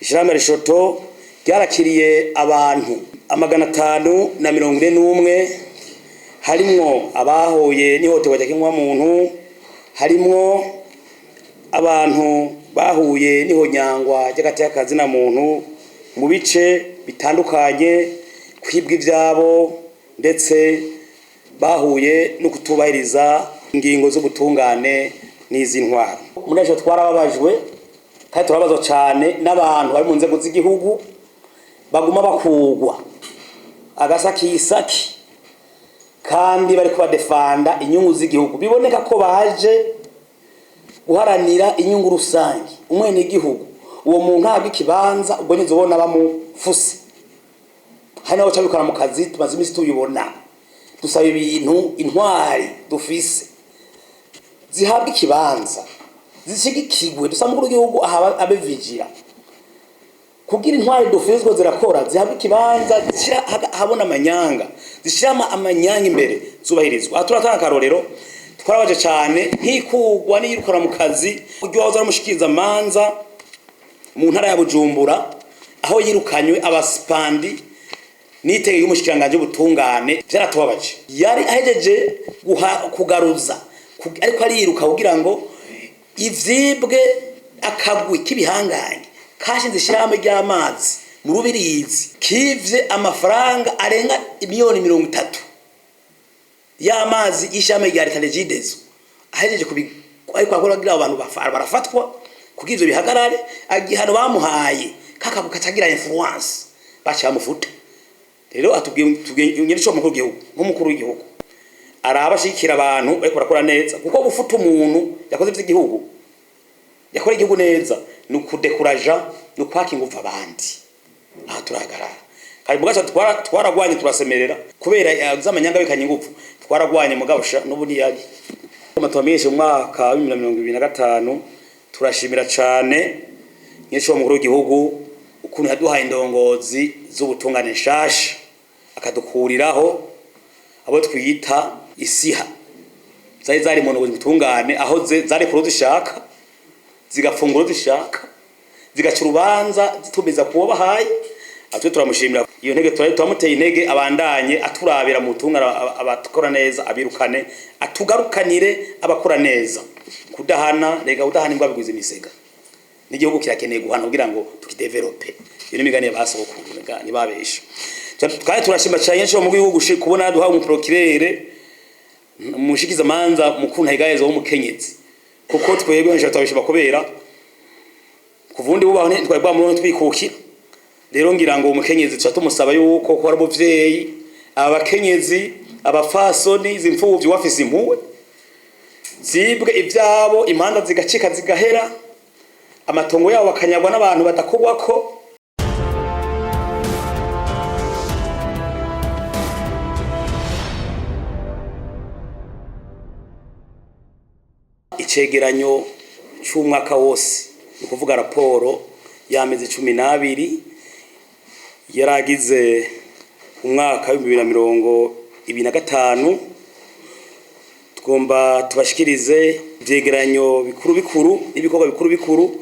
Ishirahamwe Rishoto ryarakiriye abantu 541, harimwo abahuye n'ihohoterwa rya muntu, harimwo abantu bahuye n'ihonyangwa ry'agateka na muntu mu bice bitandukanye, kwibwa ivyabo, ndetse bahuye no kutubahiriza ingingo z'ubutungane n'iz'intwaro. Muri ejo twarababajwe kandi turababazwa cane n'abantu bari mu nzego z'igihugu baguma bakugwa agasakisaki kandi bariko badefanda inyungu z'igihugu, biboneka ko baje guharanira inyungu rusange umwene igihugu. Uwo muntu ahabwa ikibanza, ubwo nyine ubona bamufuse. Hari nabo cabikora mu kazi, tumaze iminsi tubibona. Dusaba ibintu intwari dufise zihabwa ikibanza, zishigikirwe. Dusaba umukuru w'igihugu abe vigira kugira intwari dufise zirakora, zihabwa ikibanza, zishira ahabona amanyanga, zishira amanyanga imbere, zubahirizwa. Aha turatanga akarorero: twarabaje cane nk'ikugwa n'iyirukana mu kazi uryo wahoze ari manza mu ntara ya Bujumbura, aho yirukanywe abasipandi n'itegeko y'umushikiranganji w'ubutungane. Vyaratubabaje. Yari ahejeje kugaruza, ariko ariruka kugira ngo ivyibwe akagwi k'ibihangange kashinze ishirahamwe ry'amazi mu Rubirizi, kivye amafaranga arenga miliyoni 30 y'amazi y'ishirahamwe rya leta Regideso. Ahejeje kubi, ariko akora kugira abantu barafatwa kugira ivyo bihagarare. Igihano bamuhaye kakabu katagira influence, baciye bamufuta. Rero atubwiye, tubwiye nyiri cyo mukuru w'igihugu, nk'umukuru w'igihugu araba ashigikira abantu bariko barakora neza, kuko gufuta umuntu yakoze ivy'igihugu, yakora igihugu neza, ni ukudekuraja, ni ukwaka inguvu abandi. Aha turahagarara kandi mugaca twaragwanye, turasemerera kubera z'amanyanga bikanye inguvu. Twaragwanye mugabo sha n'ubu ntiyari tubamenyeshe. Mu mwaka wa 2025 turashimira cane nyinshi mukuru w'igihugu ukuntu yaduhaye indongozi z'ubutungane nshasha, akadukuriraho abo twita isiha zari mu ndongozi butungane, aho zari kuro zishaka, zigafungura zishaka, zigaca urubanza zitumiza kuwo bahaye. Atwe turamushimira iyo ntege, turamuteye intege abandanye aturabira mu butungane, abakora neza abirukane, atugarukanire abakora neza. Kudahana rega, kudahana imbwa biguze imisega. N'igihugu kirakeneye guhana kugira ngo tukidevelope. Iyo ni imigani ya basokuru, rega ntibabesha. Kandi turashima cyane cyo mu gihugu kubona duhawe umuprocureur, umushikiza manza mukuru ntayigayeza w'umukenyezi, kuko twebwe nje turabishima kubera kuvundi bubaho ntitwari bwamubone twikukira. Rero ngira ngo umukenyezi tuca tumusaba yuko ko ari umuvyeyi, aba bakenyezi, abafasoni, izi mfuvyi wafise impuwe zibwe ivyabo, imanza zigacika zigahera, amatongo yabo bakanyagwa n'abantu badakubwako. Icegeranyo c'umwaka wose, ni ukuvuga raporo y'amezi 12 yaragize umwaka wa 2025, tugomba tubashikirize ivyegeranyo bikuru bikuru n'ibikorwa bikuru bikuru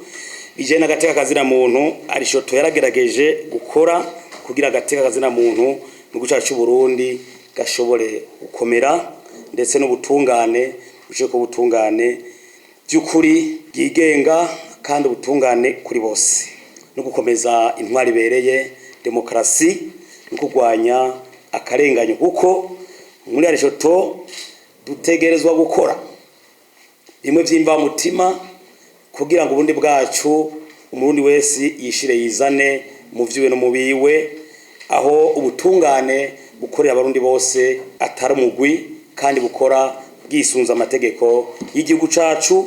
bijanye n'agateka kazina muntu Arishoto yaragerageje gukora kugira agateka kazina muntu mu gihugu cacu c'Uburundi gashobore gukomera, ndetse n'ubutungane bushike ku butungane by'ukuri bwigenga kandi ubutungane kuri bose, no gukomeza intwari ibereye, demokarasi, no kurwanya akarenganyo, kuko muri Arishoto dutegerezwa gukora bimwe vy'imvamutima kugira ngo ubundi bwacu umurundi wese yishire yizane mu vyiwe no mu biwe, aho ubutungane bukorera abarundi bose atari umugwi, kandi bukora bwisunze amategeko y'igihugu cacu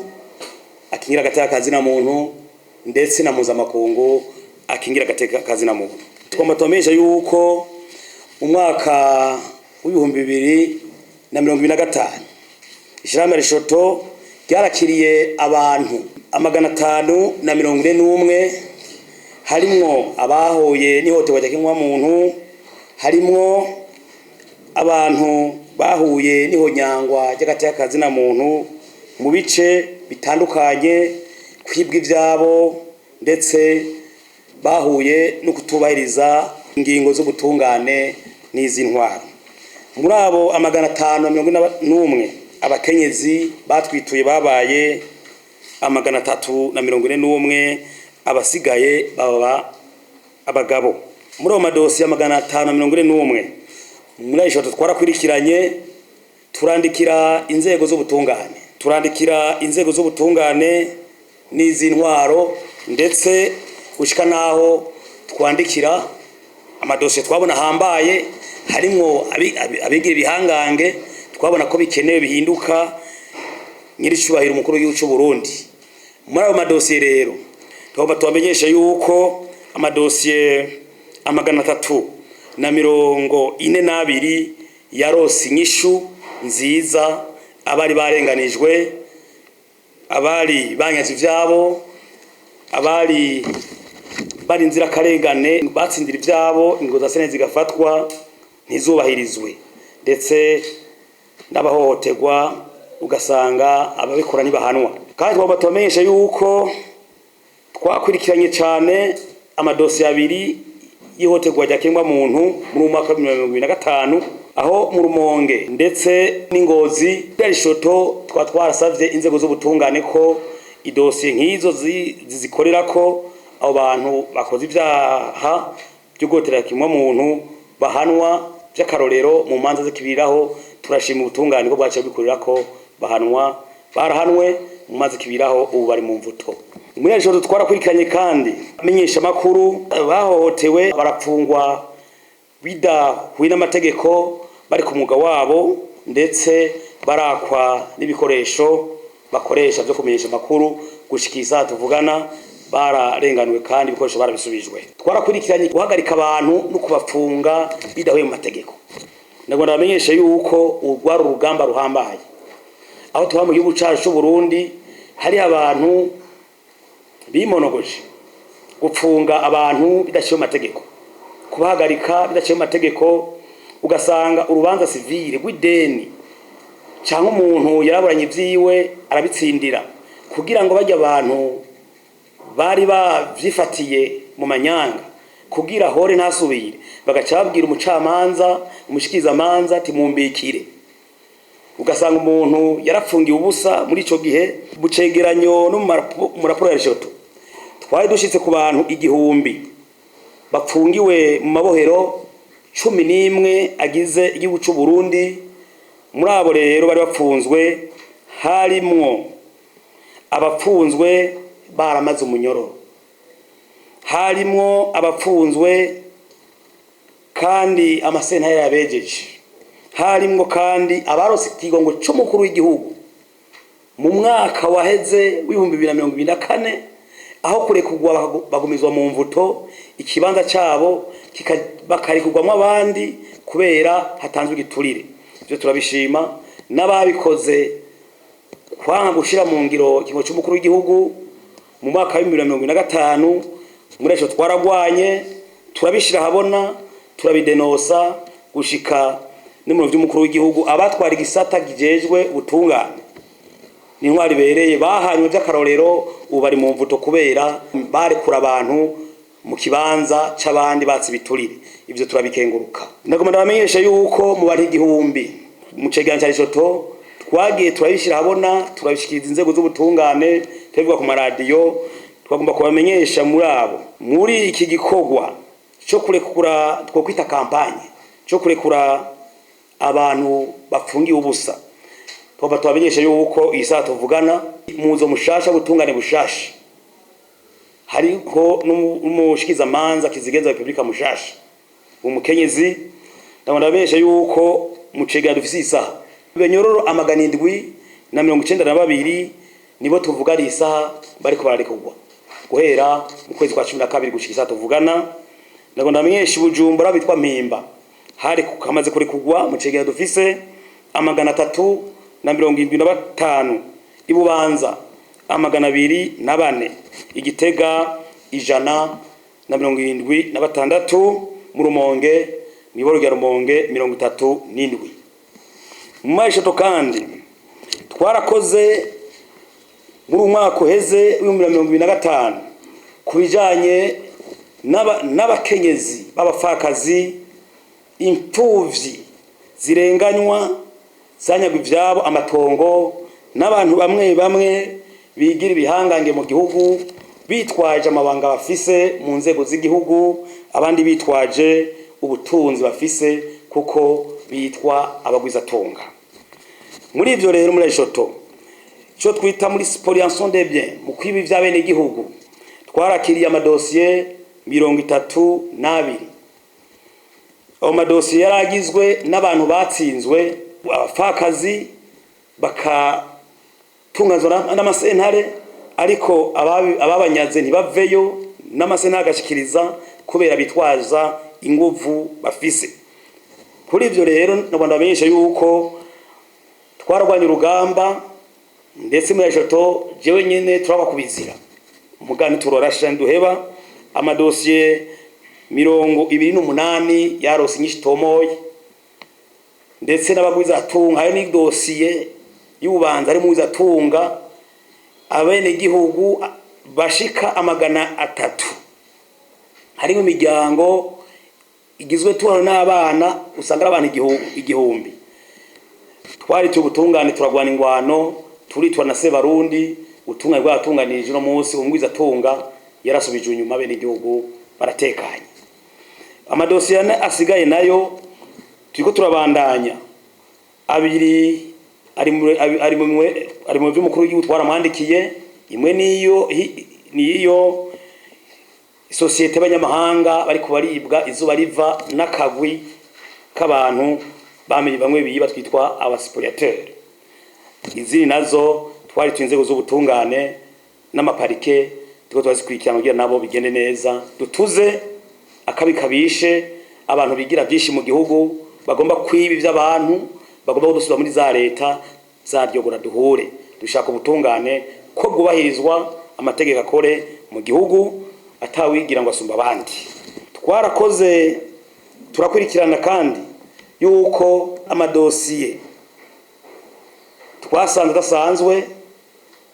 akingira agateka kazina muntu, ndetse na mpuzamakungu akingira agateka kazina muntu. Tugomba tubamenyesha yuko mu mwaka wa 2025 ishirahamwe Rishoto ryarakiriye abantu 541, harimwo abahuye n'ihohoterwa rya muntu, harimwo abantu bahuye n'ihonyangwa ry'agateka kazina muntu mu bice bitandukanye, kwibwa ivyabo, ndetse Bahuye no kutubahiriza ingingo z'ubutungane n'iz'intwaro. Muri abo 541, abakenyezi batwituye babaye 341, abasigaye baba abagabo. Muri ayo madosiye 541, muri ayo twarakurikiranye, turandikira inzego z'ubutungane, turandikira inzego z'ubutungane n'iz'intwaro, ndetse gushika naho twandikira amadosiye twabona ahambaye, harimwo abigira ibihangange, twabona ko bikenewe bihinduka, nyiricubahiro umukuru w'igihugu c'u Burundi. Muri ayo madosiye rero, tugomba tubamenyeshe yuko amadosiye 342 yarose inyishu nziza: abari barenganijwe, abari banyaze ivyabo, abari bari inzirakarengane batsindira ivyabo, ingingo za sentare zigafatwa ntizubahirizwe, ndetse n'abahohoterwa ugasanga ababikora ntibahanwa. Kandi tugomba tubamenyeshe yuko twakurikiranye cane amadosiye abiri y'ihohoterwa rya kiremwamuntu muri uyu mwaka wa 2025, aho mu Rumonge ndetse n'Ingozi Rishoto tukaba twarasavye inzego z'ubutungane ko idosiye nk'izo zizikorera, ko abo bantu bakoze ivyaha vyo guhohotera kiremwamuntu bahanwa vy'akarorero mu manza z'ikibiriraho. Turashima ubutungane ko bwaciye bikorera ko bahanwa, barahanwe mu manza z'ikibiriraho, ubu bari mu mvuto. Muri Rishoto twarakurikiranye kandi amenyeshamakuru bahohotewe, barapfungwa bidahuye n'amategeko bari ku mwuga wabo, ndetse barakwa n'ibikoresho bakoresha vyo kumenyesha amakuru. Gushika isaha tuvugana bararenganuwe kandi ibikoresho barabisubijwe. Twarakurikiranye guhagarika abantu no kubafunga bidahuye mu mategeko. Ndagomba ndabamenyeshe yuko urwari urugamba ruhambaye, aho tuba mu gihugu cacu c'u Burundi hari abantu bimonogoje gupfunga abantu bidaciye mu mategeko, kubahagarika bidaciye mu mategeko, ugasanga urubanza civil rw'ideni cyangwa umuntu yaraburanye ivyiwe arabitsindira, kugira ngo bajya abantu bari bavyifatiye mu manyanga kugira hore ntasubire, bagaca babwira umucamanza, umushikirizamanza ati: "Mumbikire." Ugasanga umuntu yarapfungiwe ubusa. Muri ico gihe, mu cegeranyo no mu raporo ya Rishoto, twari dushitse ku bantu 1000 bapfungiwe mu mabohero 11 agize igihugu c'u Burundi. Muri abo rero bari bapfunzwe, harimwo abapfunzwe baramaze umunyororo, harimwo abapfunzwe kandi amasentare yabejeje, harimwo kandi abarose ikigongo c'umukuru w'igihugu mu mwaka waheze w'2024, aho kurekurwa bagumizwa mu mvuto, ikibanza cabo bakarekurwamwo abandi kubera hatanzwe igiturire. Ivyo turabishima. N'ababikoze kwanga gushira mu ngiro ikigongo c'umukuru w'igihugu mu mwaka w'2025, muri ejo twaragwanye, turabishira ahabona, turabidenosa, gushika no mu vy'umukuru w'igihugu. Abatwara igisata kijejwe ubutungane n'intwari ibereye bahanywe vy'akarorero, ubu bari mu mvuto kubera barekura abantu mu kibanza c'abandi batse ibiturire. Ivyo turabikenguruka. Ndagomba ndabamenyesha yuko mu bantu 1000 mu cegeranyo ca Rishoto twagiye turabishyira ahabona, turabishikiriza inzego z'ubutungane, turabivuga ku maradiyo. Twagomba kubamenyesha muri abo, muri iki gikorwa cyo kurekura, twokwita campagne cyo kurekura abantu bafungiwe ubusa, twagomba tubamenyesha yuko iyi saha tuvugana, muzo mushasha, butungane bushasha, hariho n'umushikizamanza kizigenza wa Republika mushasha, umukenyezi. Ndabona ndabamenyesha yuko mu cegeranyo dufise isaha, benyororo 792 nibo tuvugana iyi saha bariko bararekurwa guhera mu kwezi kwa 12 gushika isaha tuvugana. Ndabona ndamenyesha Bujumbura bitwa Mpimba hari kamaze kurekurwa mu cegeranyo dufise 375, Ibubanza 204, Igitega 176, mu Rumonge, mw'iboro rya Rumonge, 37. Mu mashoto kandi twarakoze muri umwaka uheze w'2025 ku bijanye N'abakenyezi b'abapfakazi, impfuvyi zirenganywa, zanyagwa ivyabo, amatongo, n'abantu bamwe bamwe bigira ibihangange mu gihugu bitwaje amabanga bafise mu nzego z'igihugu, abandi bitwaje ubutunzi bafise kuko bitwa abagwizatunga. Muri ivyo rero, muri Ejoto, ico twita muri spoliation des biens, mu kwiba ivy'abenegihugu, twarakiriye amadosiye 32. Ayo madosiye yaragizwe n'abantu batsinzwe, abapfakazi bakatungazwa n'amasentare, ariko ababanyaze ntibaveyo, n'amasentare agashikiriza kubera bitwaza inguvu bafise. Kuri ivyo rero, nabona bamenyesha yuko twarwanye urugamba, ndetse muri Ejoto jewe nyene turaba kubizira umugani turorasha nduheba. Amadosiye 28 yarose inyinshi tomoye, ndetse n'abagwizatunga. Hari n'idosiye y'ububanza ari mugwizatunga, abenegihugu bashika 300, harimo imiryango igizwe tuhano n'abana, usanga ari abantu 1000. Twari ubutungane, turagwana ingwano, turitwa na Sebarundi, ubutungane bwaratunganirije. Uno munsi umugwizatunga yarasubije inyuma, abenegihugu baratekanye. Amadosiye ane asigaye nayo turiko turabandanya. Abiri ari mu vy'umukuru w'igihugu, twaramwandikiye. Imwe niyo sosiyete y'abanyamahanga bariko baribwa izuba riva n'akagwi k'abantu bamenye bamwe biba twitwa abaspoliateurs. Izindi nazo twari inzego z'ubutungane n'amaparike, turiko turazikurikirana kugira nabo bigende neza, dutuze akabi kabishe abantu bigira byinshi mu gihugu, bagomba kwiba ivy'abantu, bagomba kudusubiza muri za leta zaryogora duhure. Dushaka ubutungane ko bwubahirizwa, amategeko akore mu gihugu, atawigira ngo asumba abandi. Twarakoze, turakurikirana kandi yuko amadosiye twasanze adasanzwe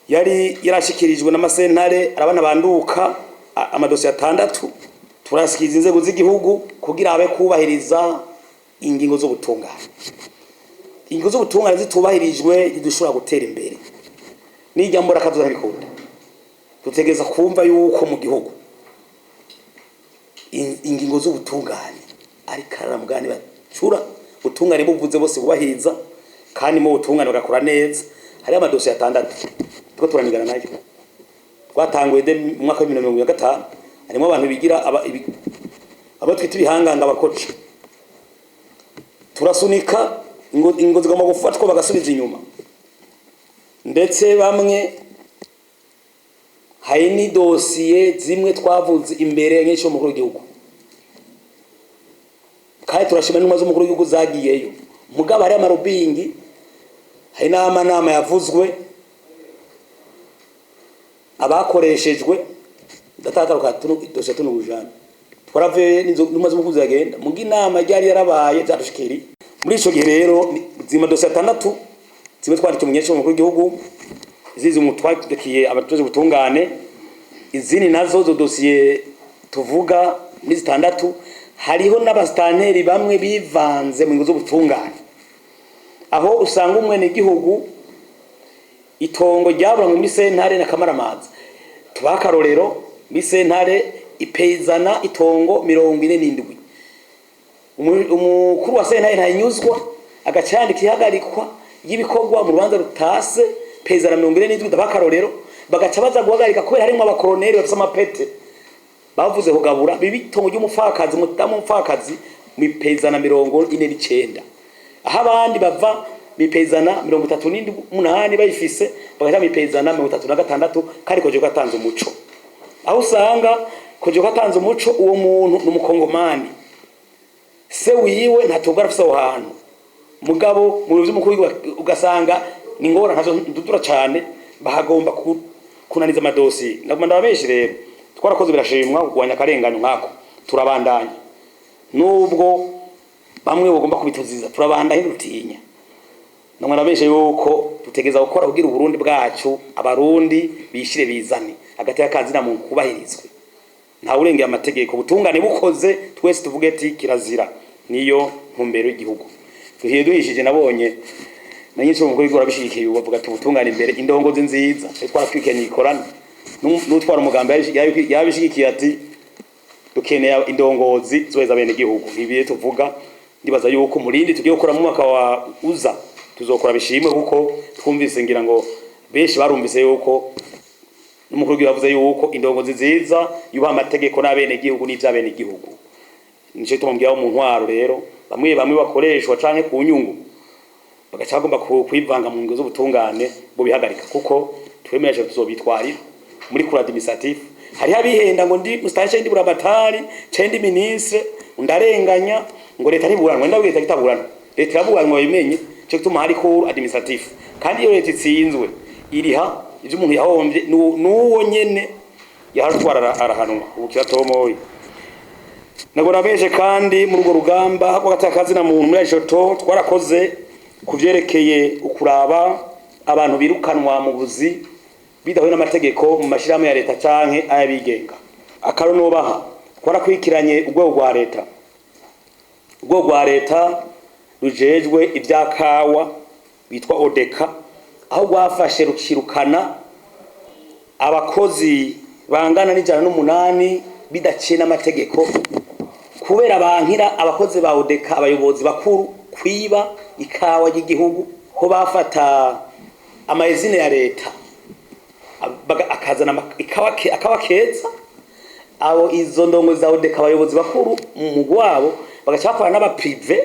yari yarashikirijwe n'amasentare arabana banduka, amadosiye atandatu turasikiza inzego z'igihugu kugira habe kubahiriza ingingo z'ubutungane. Ingingo z'ubutungane zitubahirijwe ntidushobora gutera imbere, n'ijya mbura akazuba ntibikunda. Dutegereza kumva yuko mu gihugu ingingo z'ubutungane ari karamugani bacura, ubutungane buvuze bose bubahiriza, kandi mu butungane bagakora neza. Hariho amadosiye atandatu turiko turanigana nayo, twatanguye de mu mwaka wa 2025. Harimo abantu bigira abo twita ibihanganga, abakoca. Turasunika ingo zigomba gufatwa bagasubiza inyuma. Ndetse bamwe hari n'idosiye zimwe twavuze imbere nyinshi y'umukuru w'igihugu, kandi turashima n'intumwa z'umukuru w'igihugu zagiyeyo. Mugabo hari amarubingi, hari n'amanama yavuzwe, abakoreshejwe ndatataruka dosiye tunubujana twaravuye n'intumwa z'umukuru ziragenda, muga inama ryari yarabaye zadushikiri muri ico gihe. Rero zima dosiye atandatu, zimwe twandikiye umunyeshuri w'umukuru w'igihugu, izindi twandikiye abakozi ubutungane, izindi nazo zo dosiye tuvuga muri zitandatu, hariho n'abasitanteri bamwe bivanze mu ngingo z'ubutungane, aho usanga umwenegihugu itongo ryaburanwe muri sentare na kamaramaza. Tubaha akarorero: muri sentare ipezana itongo 47, umukuru wa sentare ntayinyuzwa, agaca yandika ihagarikwa ry'ibikorwa mu rubanza rutase pezana 47. Ndabaha akarorero: bagaca baza guhagarika kubera harimwo abakoroneri bafise amapete bavuze kugabura bibi itongo ry'umupfakazi, umudamu w'umupfakazi, mw'ipezana 49, aho abandi bava mipezana 38 bayifise, bagaca mipezana 36. Kandi koje gatanze umuco, aho usanga koje gatanze umuco, uwo muntu ni umukongomani, se wiwe ntatubwo arafise aho hantu. Mugabo mu biro vy'umukuru w'igihugu ugasanga ni ngorane ntazo ndudura cane, bahagomba kunaniza amadosiye. Ndaguma ndabamenyeshe rero, twarakoze birashimwa kurwanya akarenganyo nkako. Turabandanya nubwo bamwe bagomba kubituziza, turabandanya ntidutinya. Ndaguma ndabamenyeshe yuko dutegereza gukora kugira Uburundi bwacu, abarundi bishire bizane, hagati y'akazina mu kubahirizwe. Nta urengeye amategeko. Ubutungane bukoze, twese tuvuge ati kirazira. Niyo ntumbero y'igihugu. Duhiye duhishije. Nabonye na nyinshi umukuru w'igihugu arabishigikiye, bavuga ati ubutungane imbere, indongozi nziza. Twaratwikanye ikorana n'utwara umugambi yabishigikiye, ati dukeneye indongozi zoheza bene igihugu. Ibiye tuvuga, ndibaza yuko murindi tugiye gukora mu mwaka wa uza tuzokora bishimwe, kuko twumvise, ngira ngo benshi barumvise yuko n'umukuru w'igihugu yavuze yuko indongozi nziza yubaha amategeko n'abene igihugu n'ivy'abene igihugu. Nico gituma mbwira mu ntwaro rero, bamwe bamwe bakoreshwa canke ku nyungu bagaca bagomba kwivanga mu ngingo z'ubutungane, bo bihagarika, kuko twemeje tuzobitwarira muri cour administrative. Hariho abihenda ngo ndi musitani, ndi buramatari, canke ndi ministre, ndarenganya, ngo leta ntiburanwa. Ndabwiye, leta itaburana, leta iraburanwa, babimenye. Cyo gituma hari cour administrative, kandi iyo leta itsinzwe iriha ivyo umuntu yahombye, n'uwo nyene yahatwara arahanwa. Ubu kiratomoye. Nagora beje kandi muri urwo rugamba rw'agatakazi na muntu muri Ajoto, twarakoze ku vyerekeye ukuraba abantu birukanwa mu buzi bidahuye n'amategeko mu mashirahamwe ya leta canke ay'abigenga. Akaronobaha, twarakurikiranye urwego rwa leta, urwego rwa leta rujejwe ivyakawa bitwa ODECA, aho rwafashe rukirukana abakozi bangana n'108 bidaciye n'amategeko, kubera bankira abakozi ba ODECA, abayobozi bakuru, kwiba ikawa ry'igihugu, ko bafata amayezine ya leta akazana ikawa keza. Abo izo ndongo za ODECA, abayobozi bakuru mu mugwi wabo, bagaca bakorana n'aba privé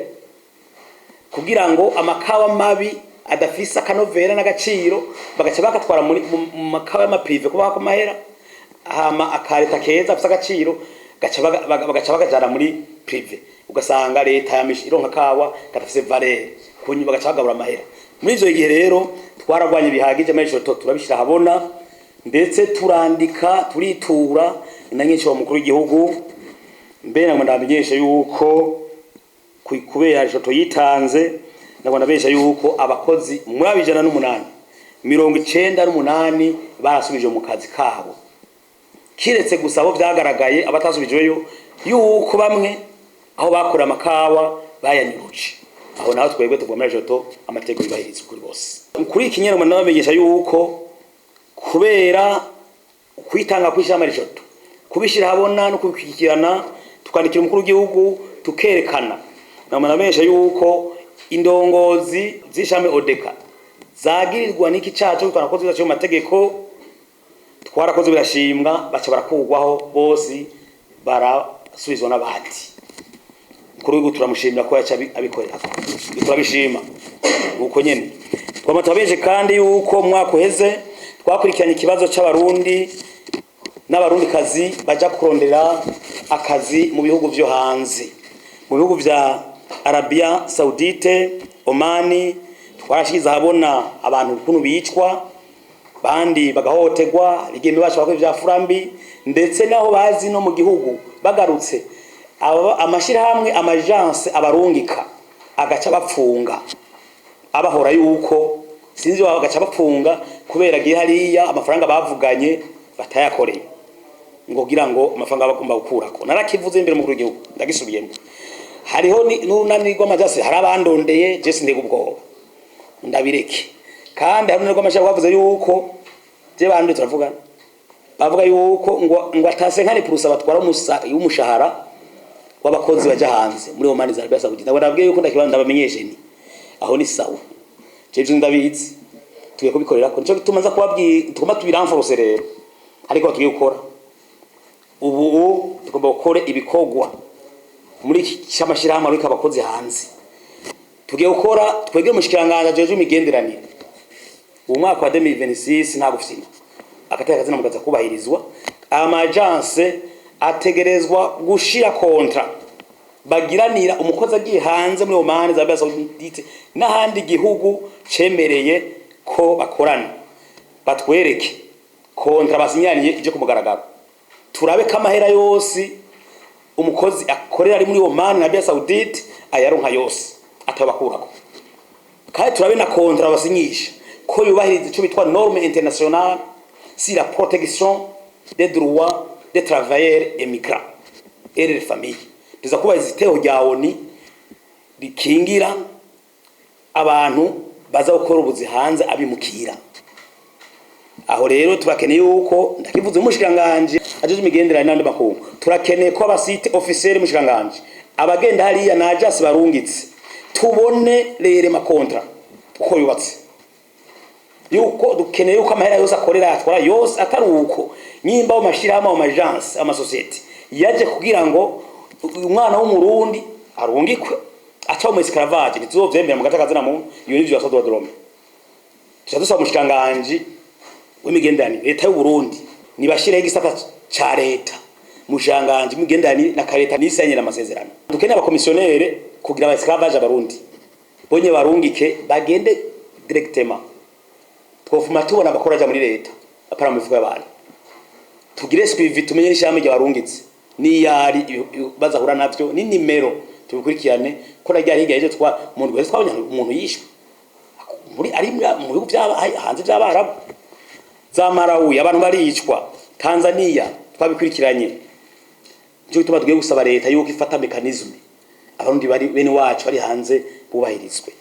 kugira ngo amakawa mabi adafise akanovera n'agaciro bagaca bakatwara muri mu makawa y'ama privé kubaha ku mahera, hama akareta keza afise agaciro gaca bagajana muri privé, ugasanga leta yamisha ironka kawa kadafise valeur, kunyuma bagaca bagabura amahera. Muri ivyo gihe rero twaragwanye bihagije muri ico, turabishira habona, ndetse turandika, turitura na nyinshi wa mukuru w'igihugu. Mbere ngo ndamenyeshe yuko kubera ifoto yitanze, ndabona besha yuko abakozi muri abo 108, 98 barasubije mu kazi kabo, kiretse gusa abo vyagaragaye abatasubijweyo yuko bamwe aho bakora amakawa bayanyuruje. Aho naho twebwe tuvuga muri joto amategeko yubahirizwa kuri bose. Kuri iki nyene ndabamenyesha yuko kubera kwitanga kw'ishamba rijoto, kubishira habona no kubikikirana, tukandikira umukuru w'igihugu, tukerekana, ndabamenyesha yuko indongozi z'ishami ODECA zagirirwa n'iki caco twarakoze bidaciye mu mategeko. Twarakoze birashimwa, baca barakugwaho bose, barasubizwa n'abandi. Umukuru w'igihugu turamushimira ko yaca abikorera, turabishima uko nyene. Twama turabeje kandi yuko mu mwaka uheze twakurikiranye ikibazo c'Abarundi n'Abarundikazi baja kurondera akazi mu bihugu vyo hanze, mu bihugu vya Arabia Saudite, Omani. Twarashize ahabona abantu ukuntu bicwa, bandi bagahohoterwa, bigeme bacu bakora ivya furambi, ndetse naho bazi no mu gihugu bagarutse, amashirahamwe, ama agence abarungika agaca bapfunga, abahora yuko sinzi, bagaca bapfunga kubera agiye hariya amafaranga bavuganye batayakoreye, ngo kugira ngo amafaranga bagomba gukurako. Narakivuze imbere mu gihugu, ndagisubiyemo. Hariho n'urunani rw'amajasi, hari abandondeye, je sindega ubwoba, ndabireke. Kandi hari urunani rw'amajasi bavuze yuko je bandi turavugana, bavuga yuko ngo atase nkari purusa batwara umushahara w'abakozi baja hanze muri Oman za Arabia Saudite. Ndabona nabwiye yuko ndakibanza ndabamenyeshe ni aho ni sawa, jeje ndabizi, tugiye kubikorera ko. Nico gituma nza kubabwira tugomba tubirenforce rero, ariko tugiye gukora ubu, tugomba gukora ibikorwa muri iki cy'amashirahamwe ariko abakozi hanze. Tugiye gukora twebwe umushikiranganje ajejwe imigenderanire, uwo mwaka wa 2026 nta gufyina, agateka kazina mugaza kubahirizwa. Ama agence ategerezwa gushira contrat bagiranira umukozi agiye hanze muri Oman za Arabia Saudite n'ahandi gihugu cemereye ko bakorana, batwereke contrat basinyaniye ije ku mugaragaro, turabe ko amahera yose umukozi akorera ari muri Oman na Arabia Saudite ayaronka yose atabakurako, kandi turabe na contrat basinyisha ko yubahiriza ico bitwa norme internationale sur la protection des droits. des travailleurs émigrants et leurs familles. Tuza kubahiriza iteko rya ONU rikingira abantu baza gukora ubuzi hanze, abimukira. Aho rero turakeneye yuko, ndakivuze, umushikiranganji ajejwe imigenderanire n'andi makungu, turakeneye ko aba site officiel mushikiranganji abagenda hariya na agence barungitse, tubone rere ma contrats uko yubatse, yuko dukeneye yuko amahera yose akorera yatwara yose. Atari uko, nyimba mu mashirahamwe, mu ma agences, amasosiyete yaje kugira ngo umwana w'Umurundi arungikwe aca mu esclavage, ntituzovyemera mu gatakazi na muntu. Iyo nivyo yasodwa drome. Tuca dusaba umushikiranganji w'imigenderanire, leta y'u Burundi nibashireho igisata ca leta, mushikiranganji w'imigenderanire na kareta nisanye amasezerano. Dukeneye aba commissionnaires kugira aba esclavage Abarundi bonye barungike bagende directement, twofuma tubona amakuru aja muri leta, apara mu mifuko y'abantu. Tugire suivi, tumenye n'ishami ry'abarungitse niyari bazahura navyo ni nimero, tubikurikirane. Ko najya hirya ejo twa mu ndwi twabonye umuntu yishwe muri ari mu bihugu byaba hanze by'Abarabu, za Malawi abantu baricwa, Tanzania twabikurikiranye. Nico gituma tugiye gusaba leta yuko ifata mécanisme, Abarundi bari bene wacu bari hanze bubahirizwe.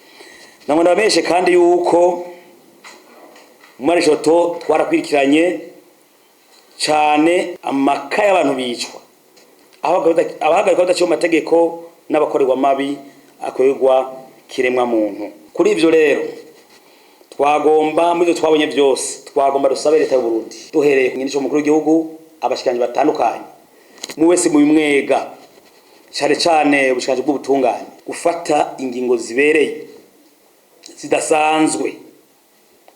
Namwe ndabamenyeshe kandi yuko muri joto twarakwirikiranye cane amaka y'abantu bicwa, abahagarikwa badaciye mu mategeko n'abakorerwa mabi akorerwa kiremwa muntu. Kuri ivyo rero, twagomba, muri ivyo twabonye byose, twagomba dusabe leta y'u Burundi, duhereye ku nyinisho mukuru w'igihugu, abashikiranganji batandukanye, mu wese mu bimwega, cane cane ubushikiranganji bw'ubutungane, gufata ingingo zibereye zidasanzwe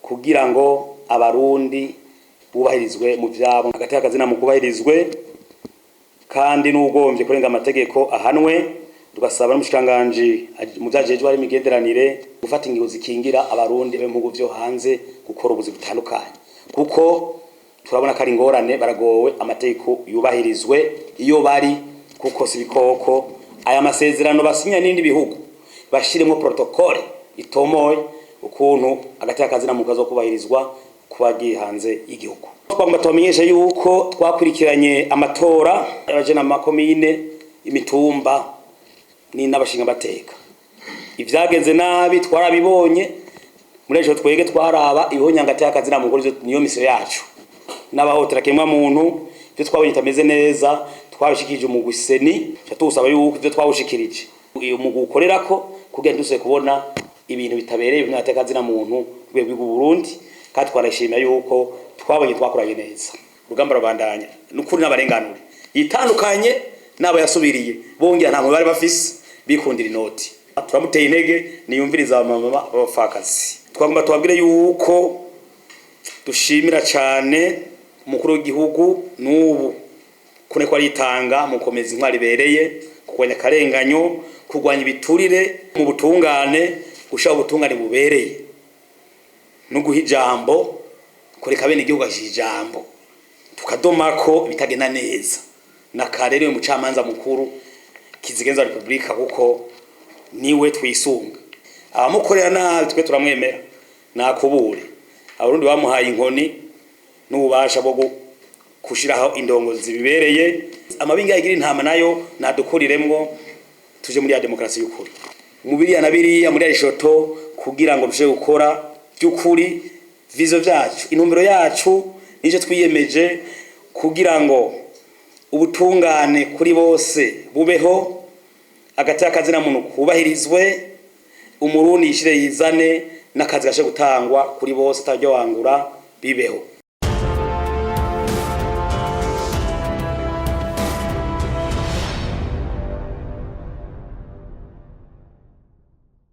kugira ngo Abarundi bubahirizwe mu vyabo, hagati y'akazina mu kubahirizwe, kandi n'ugombye kurenga amategeko ahanwe. Tugasaba n'umushikiranganji mu vyajejwe hari imigenderanire gufata ingingo zikingira Abarundi be mu bihugu vyo hanze gukora ubuzi butandukanye, kuko turabona ko ari ingorane, baragowe. Amategeko yubahirizwe iyo bari, kuko si ibikoko. Aya masezerano basinya n'ibindi bihugu bashiremo protocole itomoye ukuntu agateka kazina mu kazo kubahirizwa kubagiye hanze y'igihugu. Twagomba tubamenyeshe yuko twakurikiranye amatora y'abajena, amakomine, imitumba ni n'abashinga bateka. Ivyagenze nabi twarabibonye. Muri ejo twege twaraba ibihonyanga kazina mu niyo mission yacu, n'abahotera kimwa muntu. Ivyo twabonye bitameze neza twabishikirije umugwi CENI, tuwusaba yuko ivyo twawushikirije uyu mugwi ukorerako kugira ntidusubire kubona ibintu bitabereye ibihonyanga kazina muntu rwego rw'u Burundi. Kandi twarashimira yuko twabonye twakoranye neza. Urugamba rubandanya n'ukuri, n'abarenganure yitandukanye n'abo yasubiriye bongera nta bari bafise bikundira inoti. Turamuteye intege niyumviriza abamama b'abapfakazi. Twagomba tubabwire yuko dushimira cyane umukuru w'igihugu n'ubu kune ko aritanga mu gukomeza intwari ibereye, kurwanya akarenganyo, kurwanya ibiturire mu butungane, gushaka ubutungane bubereye no guha ijambo, kureka bene igihugu gashyira ijambo, tukadoma ko bitagenda neza. Na kare rero umucamanza mukuru kizigenza repubulika, kuko niwe twisunga. Abamukorera nabi twe turamwemera nakubure. Abarundi bamuhaye inkoni n'ububasha bwo gushiraho indongozi zibibereye. Amabinga yagira intama nayo nadukuriremwo, tuje muri ya demokarasi y'ukuri, mu biriya na biriya muri arishoto, kugira ngo dushe gukora by'ukuri vision vyacu, intumbero yacu nico twiyemeje, kugira ngo ubutungane kuri bose bubeho, agateka kazina muntu kubahirizwe, Umurundi yishire yizane, n'akazi gashe gutangwa kuri bose ataryo wangura bibeho.